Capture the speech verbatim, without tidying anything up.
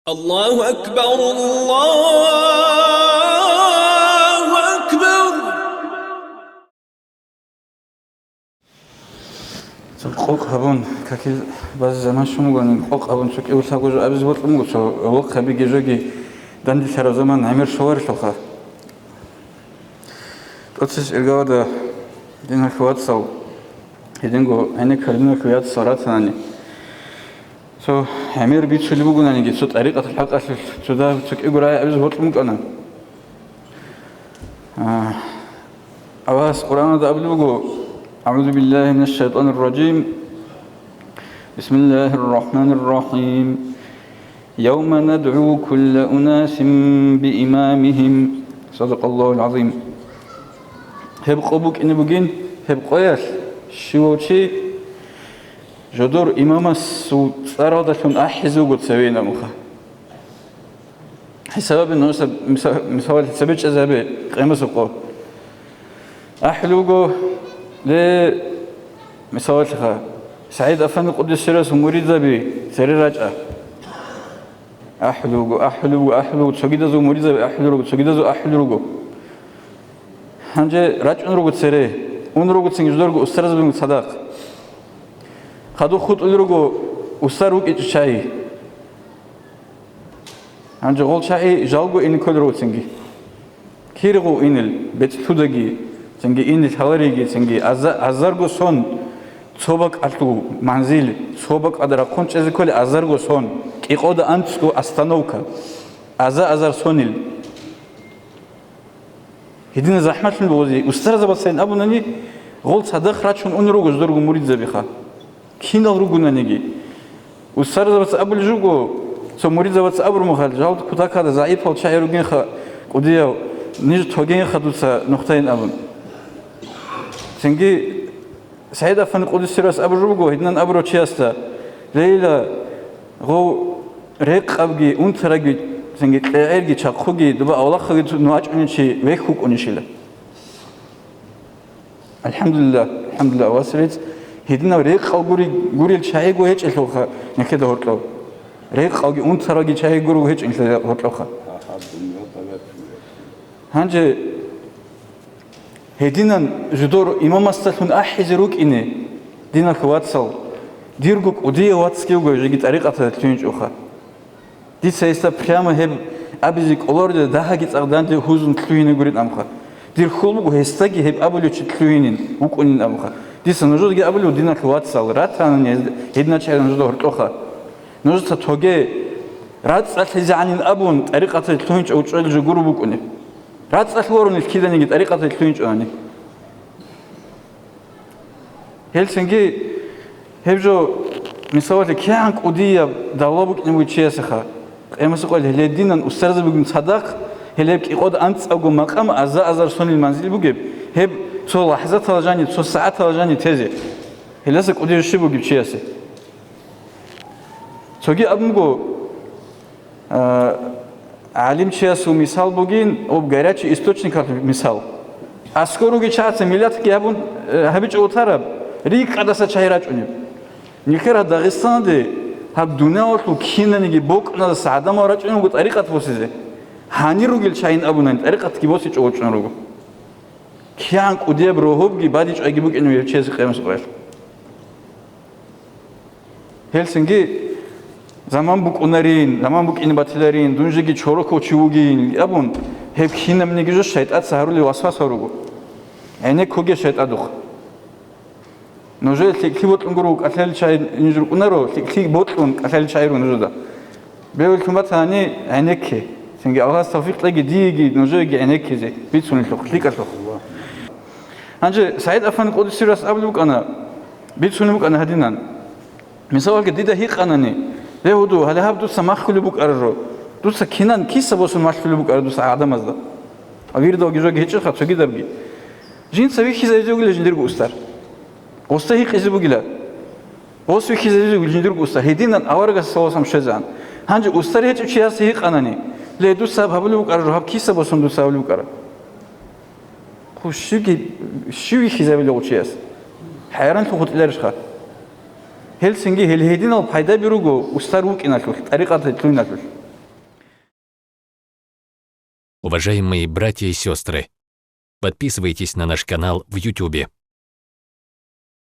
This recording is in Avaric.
الله أكبر، الله أكبر. Цо къокъ гьабун, какил базе заман щун бугони, къокъ гьабун цо кӀивулъаго жо абизе бокьун буго, цо гӀолохъаби гежоги дандилъараб заман гӀемер щоларелъулха. ТӀоцес иргавада, диналъул вацал, гьединго гӀенеккараб диналъул яцал ратанани, цо гӀемер бицулеб бугонаниги, цо тӀарикъатал хӀакъалъулъ цо дагь цо кӀиго рагӀи абизе бокьун букӀана. А, Аллагьас Къуръаналда абулеб буго: «أعوذ بالله من الشيطان الرجيم. بسم الله الرحمن الرحيم. يوم ندعو كل أناس بإمامهم». صدق الله العظيم. Гьеб къо букӀине бугин, гьеб къоялъ щивав чи жодор имамасул цӀаралдалъун ахӀизе вуго цеве инаб муха. ХӀисаб гьабе, нуса миса-, мисалалъе цебе чӀезе гьабе, къемасул къо. АхӀулев вуго, ле, мисалалъеха, СагӀид Афанди къуддиса сиррасул муридзаби цере рачӀа. АхӀулев вуго, ахӀулев вуго, ахӀулев вуго, цогидазул муридзаби ахӀулел руго, цогидазул ахӀулел руго. Гьанже рачӀун руго цере, ун руго цинги жодорго устарзабигун цадахъ. Хадуб хутӀулел руго устар вукӀичӀев чагӀи. Гьанже гъол чагӀи жалго ине кколел руго цинги. Киргъу инел, бецӀлъудаги, цинги инел лъалариги, цинги аза-, азарго сон цо бакӀалъул манзил, цо бакӀалда рахъун чӀезе кколел азарго сон, кӀикъода анцӀго остановка, аза-азар сонил. Гьединаб захӀмалъун бугозе, устарзабацайин абунани, гъол цадахъ рачун ун руго жодорго муридзабиха. Кинал ругонаниги. Устарзабаца абулеб жуго, цо муридзабаца абураб мехалъ, жал кутакалда загӀипал чагӀи ругинха кӀудияв, ниж тогейинха дуца нухтайин абун. Цинги СагӀид Афанди къуддиса сиррасул абураб жо буго, гьединан абурав чиясда: «Лейла, гъов рекъабги, унтарабги, цинги кьегӀерги, чахъуги, доба авлахъаги цо ну вачӀунев чи вехь вукӀунищила». АлхӀамдулиллагь, алхӀамдулиллагь, вас рецц, гьединав рекъал гури-, гурел чагӀиго гьечӀелъулха нехеда гьоркьов. Рекъалги, унтарабги чагӀи гурого гьечӀелъа гьоркьовха. Гьанже гьединан жодор имамасдалъун ахӀизе рукӀине, диналъул вацал, дирго кӀудияв вацги вуго жеги тӀарикъаталда лъугьинчӀоха. Дица гьесда прямо гьеб абизе кӀоларила, дагьаги цӀакъ данде гьузун лъугьине гурин амха. Дир хьул буго гьесдаги гьеб абулев чи лъугьинин, вукӀунин амха. Дица нужедаги абулев, диналъул вацал, ратанани гьез-, гьединачарин нужеда гьоркьоха. Нужеца тоге, рацӀцӀалъизегӀанин абун, тӀарикъаталда лъугьинчӀев чӀвел жо гуро букӀунеб. РацӀцӀалъ воронил киданиги тӀарикъаталда лъугьинчӀонани. Гьелцинги гьеб жо, мисалалъе, кигӀан кӀудияб давла букӀине бугев чиясеха, къемасукъал гьеле динан устарзабигун цадахъ, гьелеб кӀикъода анцӀабго макъам аза-азар сонил манзил бугеб, гьеб цо лахӀзатала жани, цо сагӀатала жани тезе. Гьеласа кӀудияб щиб бугеб чиясе? Цоги абун буго, а, гӀалимчиясул мисал бугин, об горячий источникалъул мисал. Аскор ругел чагӀаца миллатги гьабун, э, гьабичӀо утараб, рикӀкӀадаса чагӀи рачӀунеб. Нилъер гьаб Дагъистаналде гьаб дуниялалъул кинаниги бокӀнадаса гӀадамал рачӀунеб буго тӀарикъат босизе. Гьанир ругел чагӀин абунани, тӀарикъатги босичӀо вачӀун руго. КигӀан кӀудияб рогьобги бадибчӀвайги букӀине бугеб чиясе къемасукъалъ. Гьелцинги заман букӀунарин, заман букӀине батиларин, дун жеги чорохъав чи вугин абун, гьеб кинабниги жо шайтӀаца гьарулев васвасал руго. ГӀенеккоге шайтӀадухъ. Нужее лъикӀлъи бокьун гуро кӀалъалел чагӀи ниж рукӀунаро, лъикӀлъи бокьун кӀалъалел чагӀи руго нужеда. Бевлъун батани, гӀенекке. Цинги Аллагьас тавфикъ кьеги диеги нужееги гӀенеккизе бицунелъухъ, лъикӀалъухъ. Гьанже СагӀид Афанди къуддиса сиррасул абулеб букӀана, бицунеб букӀана гьадинан. Мисалалги, дида гьикъанани: «Ле, гьуду, гьале гьаб дуца махьулеб букӀараб жо? Дуца кинан, киса босун малъулеб букӀараб дуца гӀадамазда?» А вирдалги жоги гьечӀоха цогидабги. Жинца вихьизавизе вугила жиндирго устар. Гъосда гьикъизе бугила. Гъос вихьизавизе вугила жиндирго устар. Гьединан аварагас саласам щвезегӀан. Гьанже устар гьечӀев чиясе гьикъанани: «Ле, дуца гьаб гьабулеб букӀараб жо, гьаб киса босун дуца гьабулеб букӀараб?» Хъущиги, щив вихьизабилев гъов чияс? ХӀайранлъухъ гьутӀиларищха? Гьелцинги гьел гьединал пайдаби руго устар вукӀиналъулъ, тӀарикъаталъ лъугьиналъулъ. Уважаемые братья и сестры, подписывайтесь на наш канал в Ютубе.